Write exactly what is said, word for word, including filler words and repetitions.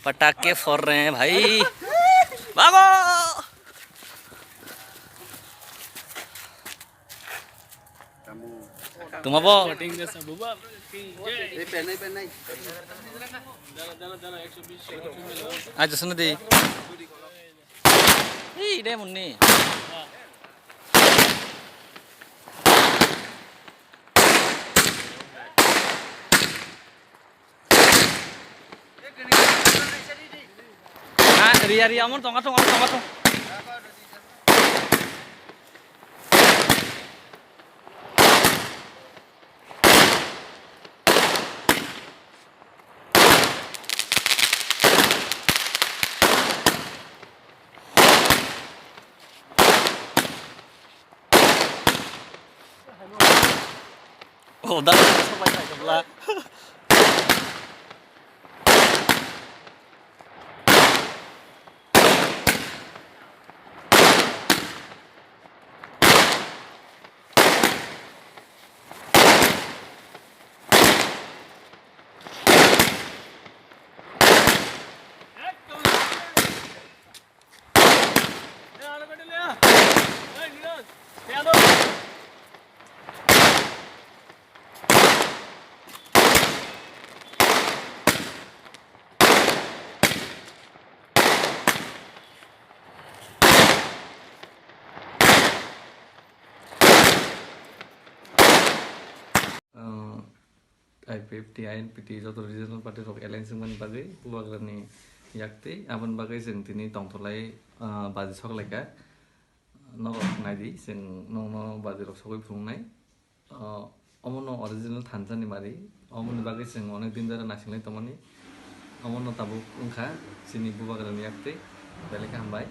पटाखे फोड़ रहे हैं भाई। भागो। तुम्हाबो। Aja sana di. Hei, deh muni. Ah, ria, ria, amon tonga, tonga, tonga, tonga. Oh, dah, sampai tak kebelah. I P F T, I N P T joto regional party rok alliance wngmani bagwi Bubagrani yaktwi aboni bagwi chwng tini tongtholai, ah, baji sok laikha. Norok naidi, chwng nokno baji rok sogwi phunuknai. Ah, omono original thansa ni mari, omoni bagwi chwng onek din jora naisingwi tongmani. Omono tabuk wngkha chini Bubagrani yaktwi. Belai khe hambai.